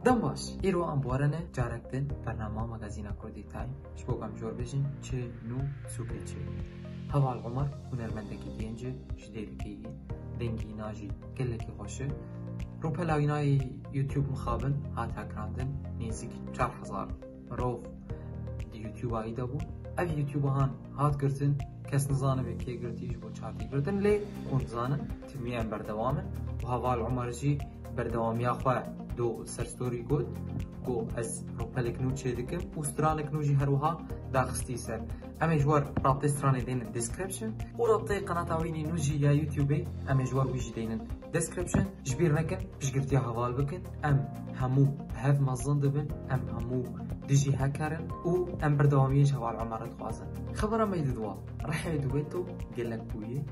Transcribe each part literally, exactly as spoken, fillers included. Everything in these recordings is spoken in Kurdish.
Dem baş, îro em bi we re ne carek din bernama Magazîna Kurdî Time. Ji bo ku em ji we re bêjin çi nû, sûkê çi. Heval Omer hunermendekî genc e, ji Dêrikê ye, dengî wîna jî gelekî xweş e. Rûpela wîna yê YouTube mixabin hat hekrandin, nêzîk çar hezar mirov di YouTube-a wî de bû. Ev YouTube-a han hat girtin, kes nizanibe kê girtî, ji bo çi hatî girtin, lê hûn dizanin, timî em berdewam in. Û Heval Omer jî berdewamiya xwe do ser story got, got, ez rûpelek nû çêdikim û stranek nû jî her wiha daxistî ser. Em ê ji we rabitê stranê deynin description û rabitê qenata wînî nû jî ya YouTube-ê, em ê ji we wî jî deynin description. Ji bîr nekin, piştgirtiya heval bikin. Em hemû bi hev mezin dibin, em hemû dijî hacker in û em berdewamiyê ji Heval Omer re dixwazin. Xebera me yê di dua. Rihê Duetto gelek bûye.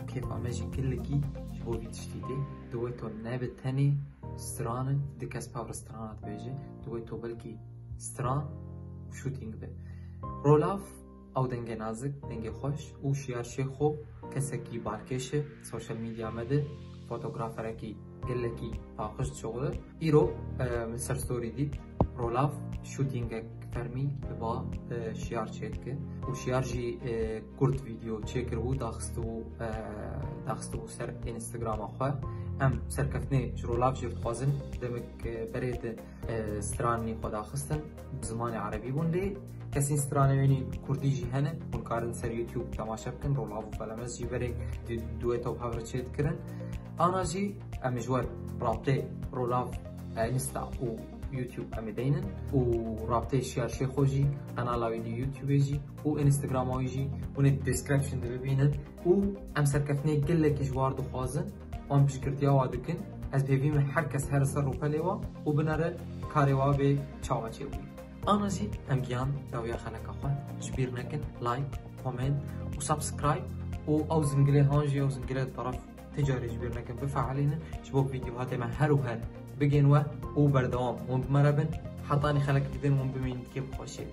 Kêfa me jî gelekî ji bo vî tiştî tê. Duetto ne bi tenê stran in, di kes pevre strana dibêje. Duetto belkî stran û shooting be. Rolav, ew dengê nazik, dengê xweş û Şiyar Şêxo kesekî balkêş e, social media me de fotograferekî gelekî paqij dişuxile. Îro, e, min ser story dît, Rolav shootingek fermî li ba, e, Şiyar çêdike û Şiyar jî, e, kurt video çêkiribû, daxistibû, e, daxistibû ser Instagrama xwe. Em serkeftinê ji Rolav jî dixwazin, demek, e, berê di e, stranî xwe daxistin, bi zimanê erebî bûn, lê kesên stranê wênî kurdî jî hene, hûn karin ser YouTube temaşe bikin, Rolav û Felemez jî berê di Duetto bi hev re çêdikirin. Ana jî em ê ji we rabitê Rolav, e, Insta û YouTube em ê deynin û rabitê Şiyar Şêxo jî, qenala wî di YouTube-ê jî û Instagrama wî jî hûn ê description de bibînin û em serkeftinê gelekî ji war dixwazin. Wan piştgirtiya wa dikin. Ez bi hêvî me her kes here ser rûpelê wa û binere karê wa bê çawa çêbûyî. Ana jî em gihan dawiya xeleka xwe. Ji bîr nekin like, comment û subscribe û ew zingilê han jî ew zingilê di teref ti carê ji bîr nekin bifeelînin. Ji bo ku vîdyohatê me her û her bigên we û berdewam hûn bi me re bin. Hetanî xelekek din hûn bimînin, dikê bi xweşiyê.